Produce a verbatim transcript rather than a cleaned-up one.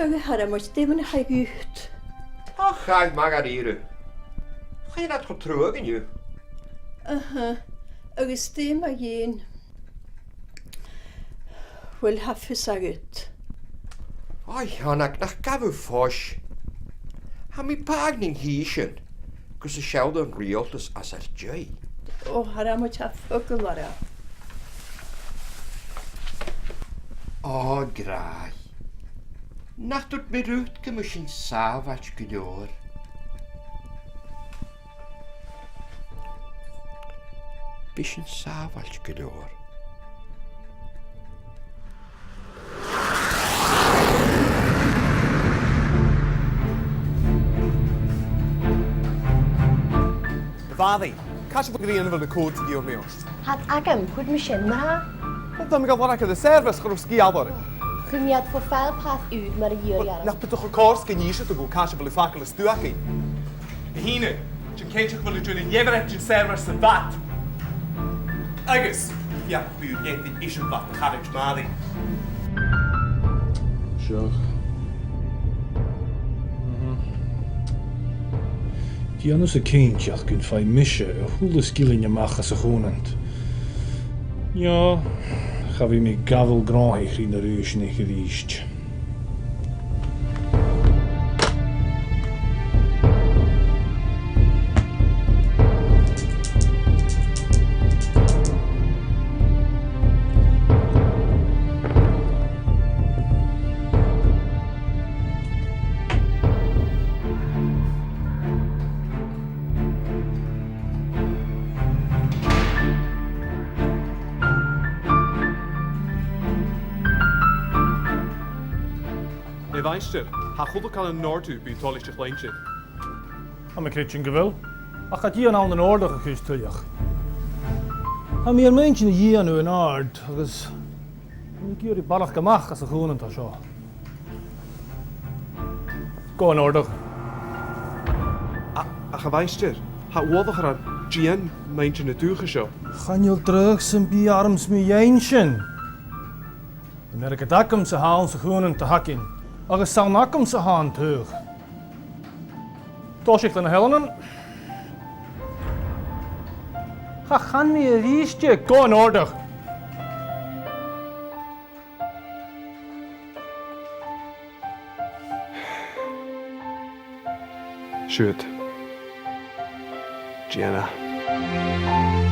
Agus a Thormoid, dè mar a chaidh dhut? Och, chaidh math dha-rìribh. Chaidh e cho truagh an-diugh. Aha, agus dè mu dheidhinn? Uill, tha fios agad. Ò, a Sheonag, nach gabh thu fois. Tha mi pàigheadh nan cìsean, gus an seall an riaghaltas às ar dèidh. Ò, a Thormoid, tha focal orra. Ò, a ghràidh. Nach tuirt mi riut gum bi sinn sàbhailte gu leòr? Bidh sinn sàbhailte gu leòr. A Mhàiri, càit a bheil grèim a bheil na còig a dh'iarr mi ort? Tha agam, chuir mi sin, ma-thà. Tha mi gu bhith a' lorg air an service, cha robh sgeul orm. Chuir mi iad fo file path ùr mar a dh'iarr thu orm. Nach biodh e cho còir 's gun innis thu dhomh càit a bheil am facal as duailche. A Shìne, dèan cinnteach gu bheil thu a' dèanamh leabhraichean service sa bhad. Agus, feuch am bi thu a' dèanamh eisimpleir de charaid Màiri. Seo. Mhm. Dèan thusa cinnteach gun faigh mise a h-uile sgillinn a-mach às a' chùmhnant. No, cha bhi mi gabhail gnothaich ri na rudan sin a-rithist. A Mhaighstir, tha a h-uile càil an òrdugh, bidh toilichte a chluinntinn. Tha mi a' creidsinn gu bheil, ach cha dèan ann an òrdugh a chur tuilleadh. Tha mi air m' inntinn a dhèanamh an-àird, agus tha mi ag iarraidh barrachd a-mach às a' chùmhnant seo. Gu h-àraidh. A, ach a Mhaighstir, tha uallach orm, dèan m' inntinn an dùthcha seo. Chan eil dragh sam bith ormsa mu dheidhinn sin. Am mearachd agamsa a th' anns a' chùmhnant a th' againn, agus 's ann agamsa a tha an taghadh. Tòisich le na h-eileanan. Cha chan mi a-rithist e, gu h-àraidh. Siuthad. Dèan e.